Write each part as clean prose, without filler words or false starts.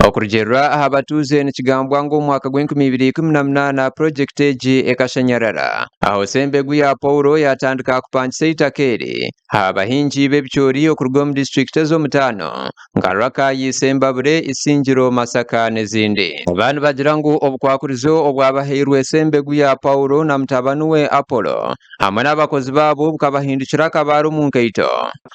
Okurugiirira aha batuuze nikigambwa ngu omu mwaka gw'enkumi ibiri ikumi na munaana purogyekiti egi ekashanyarara. Aho Sembeguya Paul yaatandika kupangisa eitaka eri aha bahingi b'ebicoori okuruga omu disiturikiti ez'omutaano nka Rakai, Sembabule, Isingiro, Masaka n'ezindi. Aba nibagira ngu obukwakurizo obwabahairwe Sembeguya Paul na mutabani we Apollo hamwe n'abakozi baabo bukabahindukira akabaare omu nkaito.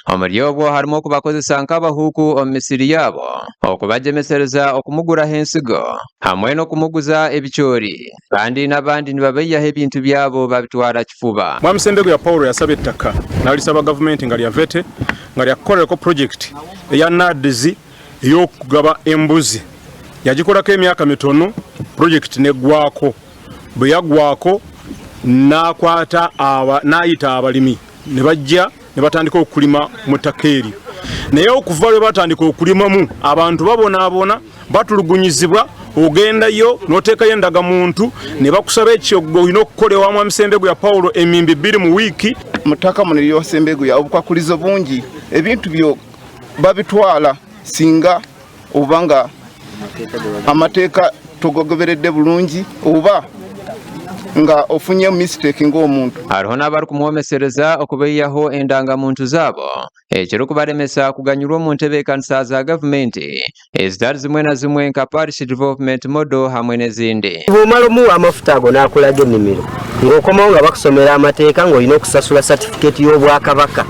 Omuri obwo harimu okubakozesa nk'abahuuku omu misiri yaabo, okubagyemesereza okumuguraho ensigo hamwe n'okumuguza ebicoori kandi n'abandi nibabaihaho ebintu byabo babitwara kifuba. Mwami Sembeguya Paul yasaba ettaka nalisaba gavumenti nga lya Vete nga lyakukorerako purojekiti eya NAADS ey'okugaba embuzi. Yagikorako emyaka mitono purojekiti n'eggwako. Bwe yaggwako n'akwata n'ayita abalimi ne bajja ne batandika okulima mu ttaka eryo. Naye okuva lwe batandika okulimamu abantu babonaabona, batulugunyizibwa, ogendayo n'oteekayo endagamuntu ne bakusaba ekyo gwe olina okukola ewa Mwami Sembeguya Paul emimbi bbiri mu wiiki. Mu ttaka muno erya Sembeguya obukwakulizo bungi, ebintu byo babitwala singa oba nga amateeka togogoberedde bulungi oba nga ofunye mistake ng'omuntu. Hariho n'abarikumwomesereza okubaihaho endanga-muntu zaabo ekirikubaremesa kuganyirwa omu ntebeekanisa za gavumenti ezitari zimwe na zimwe nka Parish Development Model hamwe n'ezindi. Bwomara omuwa amafuta ago nakulaga enimiro ng'okomawo nga bakusomera amateeka ng'olina okusasula satifikeeti y'Obwakabaka.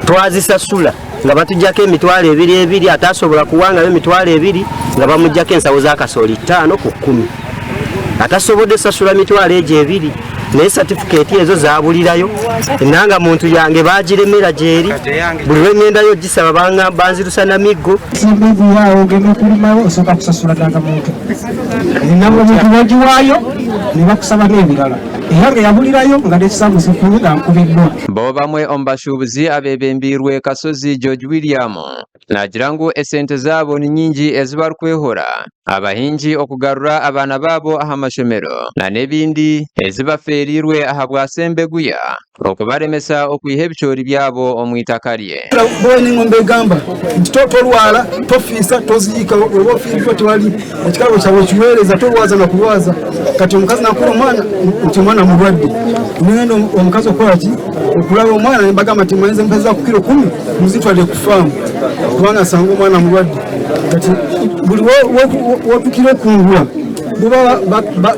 Twazisasula nga batuggyako emitwalo ebiri ebiri, ataasobola kuwangayo emitwalo ebiri nga bamuggyako ensawo za kasooli ttaano ku kkumi. Atasobodde sasula mitwalo egyo ebiri naye satifikeeti ezo zaabulirayo. Ennanga muntu yange baagiremera gyeri, buli lwe ŋŋendayo ogisaba banzirusa na miggo. Sembeguyaawo ogenda okulimayo osooka kusasula ndangamuntu. Endangamuntu bagiwaayo ne bakusaba n'ebirala era nga yabulirayo nga n'ekisambu zifunye nga nkubiddwa. Bo bamwe omu bashuubuzi abeebembeirwe Kasozi George William naagira ngu esente zaabo ni nyingi ezi barikwehora abahingi okugarura abaana baabo aha mashomero na n'ebindi ezi bafeereirwe ahabwa Sembeguya okubaremesa okwiha ebicoori byabo omu itaka rye. Boona engoma egamba nti torwara, tofiisa, toziika, oba ofiirwe tewari ekikarabo kyawe okiweereza torwaza na kurwaza. Kati omukazi nakura omwana nti omwana murwadde, nenda omukazi okukora ki? Okuraba omwana nimbagamba nti mbanze mpeza ku kiro kumi muzitware ku faamu kubanga nsanga omwana murwadde. Kati buri wotukire okungura bo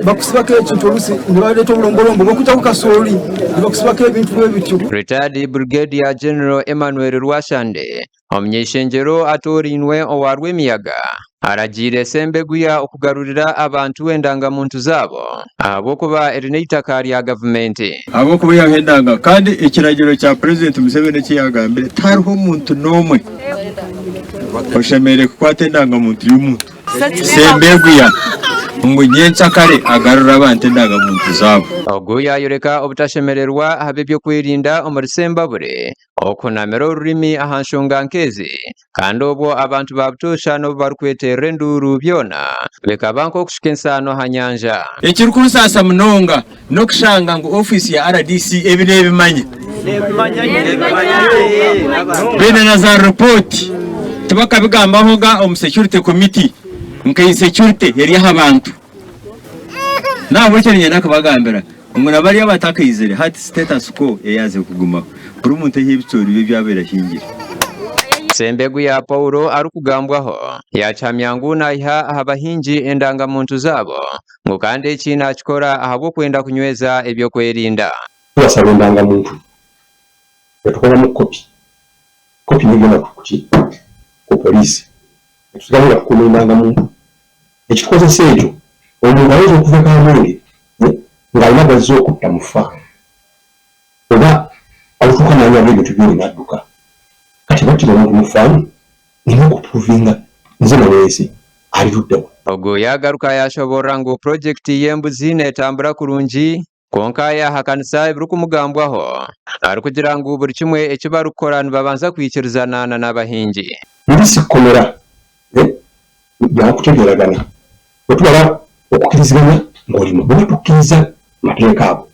bakusibako ekintu olusi nibareeta oburomborombo bw'okwijaho kasoori nibakusibako ebintu bwebityo. Retired Brigadier General Emmanuel Rwashande, omuny'eishengyero atoorainwe owa Rwemiyaga, aragiire Sembeguya okugarurira abantu endangamuntu zaabo ahabw'okuba eri n'eitaka rya gavumenti. Ahabw'okuba yaaha endanga kandi ekiragiro kya Purezidenti Museveni eki yaagambire tihariho muntu n'omwe oshemereire kukwata endangamuntu y'omuntu. Sembeguya ngu nyenkyakare agarure abantu endagamuntu zaabo. Ogu yaayoreka obutashemererwa ahab'eby'okwerinda omuri Sembabule okuhunamira orurimi aha nshonga nk'ezi kandi obwo abantu ba butoosha n'obu barikweterera enduuru byona bikaba nk'okushuka ensaano aha nyanja. Ekirikunsaasa munonga N'okushanga ngu ofiisi ya rdc ebi neebimanya. Baine na za ripooti tibakabigambahoga omu security committee nka insecurity eri aha bantu. N'ahabw'ekyo niinyenda kubagambira ngu na bariya abatakaizire hati status quo eyaazire kugumaho. Buri muntu aihe ebicoori bye ebi abaire ahingire. Sembeguya Paul arikugambwaho yaakihamya ngu naiha aha bahingi endanga-muntu zaabo Ngu kandi eki naakikora ahabw'okwenda kunyweza eby'okwerinda. Tubasaba endangamuntu netukoramu kopi, kopi negyenda kuki ku police netusigaho nga tukuuma endangamuntu. Ekitukozesa ekyo omuntu ayinza okuva e Kamwenge nga alina gwazze okutta mu farm oba olutuuka nanyaga ebintu byona nadduka. Kati battira omuntu mu farm nina okupuruvinga nze namuleese ali ludda wa? Ogu yaagaruka yaashoboorora ngu purogyekiti y'embuzi neetambura kurungi kwonka yaahakanisa ebirikumugambwaho arikugira ngu buri kimwe eki barikukora nibabanza kwikirizana na n'abahingi. Ndi si kukomera byakutegeeragana bwetumara okukiriziganya ng'olima bweba tokukiriza mateeka ago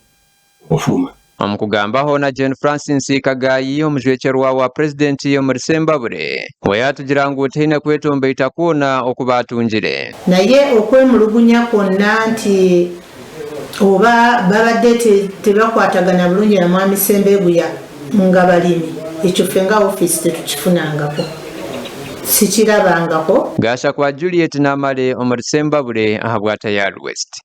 ofuluma. Omu kugambaho na Jane Francis Kagayi omujwekyerwa wa Purezidenti omuri Sembabule, we yaatugira ngu tihaine kwetomboita kwona oku baatungire. Naye okwemulugunya kwonna nti oba babadde tebakwatagana bulungi na Mwami Sembeguya nga balimi, ekyo ffe nga ofiisi tetukifunangako, sikirabangako. Gashakwa Juliet Namale omuri Sembabule ahabwa Tayari West.